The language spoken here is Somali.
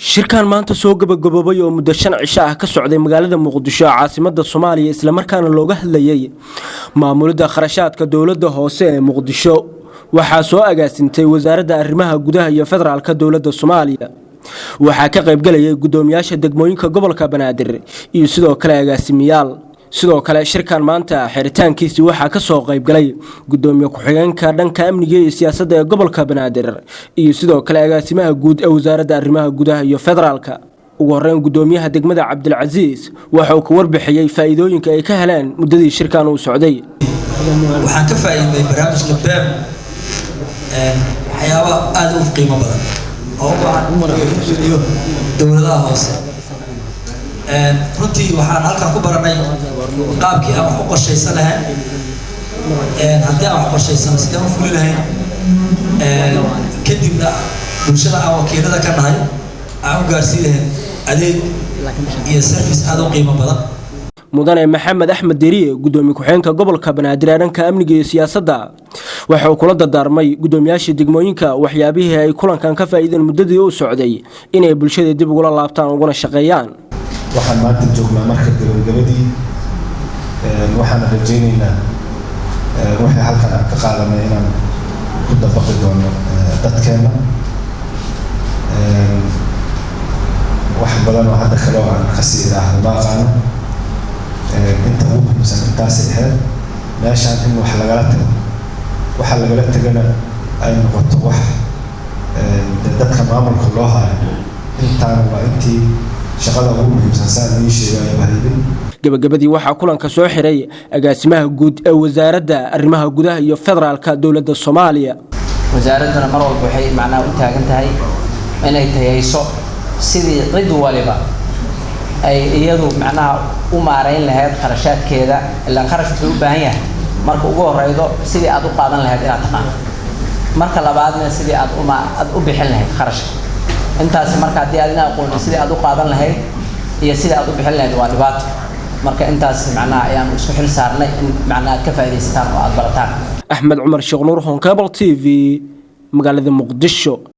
Shirkan maanta soo gabagaboobay oo muddo 5 cisho ah ka socday magaalada Muqdisho, caasimada Soomaaliya, islamarkaana looga hadlayay maamulidda kharashaadka dowladda hoose ee Muqdisho, waxaa soo agaasintay Wasaaradda Arrimaha Gudaha iyo Federaalka dowladda Soomaaliya. Waxaa ka qaybgalayay guddoomiyaasha degmooyinka gobolka Banaadir iyo sidoo kale agaasimiyaal. Sidoo kale shirkan maanta xiritaankiisii waxaa ka soo qaybgalay gudoomiye ku-xigeenka dhanka amniga iyo siyaasadda ee gobolka Banaadir iyo sidoo kale agaasimaha guud ee Wasaaradda Arrimaha Gudaha iyo Federaalka. Ugu horeyn, gudoomiyaha degmada Cabdilcasiis waxa uu ka warbixiyey faa'iidooyinka ay ka heleen muddadii shirkan uu socday. Waxaan ka faa'iidnay barnaamijka BEM waxyaaba aada u qiimo badan oo u baahan in dowladaha hoose. Runtii waxaan halkan ku baranay qaabkii aan wax u qorshaysan lahayn, haddii aan wax qorshaysano sideen u fuli lahayn, kadibna bulshada aan wakiilada ka nahay aan u gaarsiin lahayn adeeg iyo service aada u qiimo badan. Mudane Maxamed Axmed Deriye, gudoomiye ku-xigeenka gobolka Banaadir ee dhanka amniga iyo siyaasadda, waxa uu kula dardaarmay guddoomiyaasha degmooyinka waxyaabihii ay kulankan ka faa'iideen muddadii uu socday inay bulshada dib ugula laabtaan uguna shaqeeyaan. Waxaan maanta joognaa marka gabagabadii. Waxaana rajaynaynaa wixii halkan aan ka qaadanay inaan ku dabaqi doono dadkeena. Wax badan oo hadda kale oo aan kasii idhaahdo ma aqaano. Inta ugu muhiimsan intaasay ahayd. Meeshaan in wax lagala tago, waxa lagala tegana ay noqoto wax dadka maamulka loo hayo. Intaana waa intii shaqada ugu muhiimsan, saan ii sheegayo haydin. Gabagabadii waxaa kulanka soo xiray agaasimaha guud ee Wasaaradda Arrimaha Gudaha iyo Federaalka dowladda Soomaaliya. Wasaaradduna mar walba waxay macnaha u taagan tahay inay tayayso sidii cid waliba ay iyadu macnaha u maarayn lahayd kharashaadkeeda. Ilaan kharash wuxuu u baahan yahay, marka ugu horeydo, sidii aad u qaadan lahayd inaad taqaano, marka labaadna sidii aad uma aad u bixin lahayd kharashka. Intaasi marka haddii aad ina aqoonin sidii aad u qaadan lahayd iyo sidii aad u bixin lahayd, waa dhibaato. Marka intaas macnaha ayaan isku xil saarnay in macnaha aad ka faa'iidaysataan oo aad barataan. Axmed Cumar Sheekh Nuur, Horn Cable TV, magaalada Muqdisho.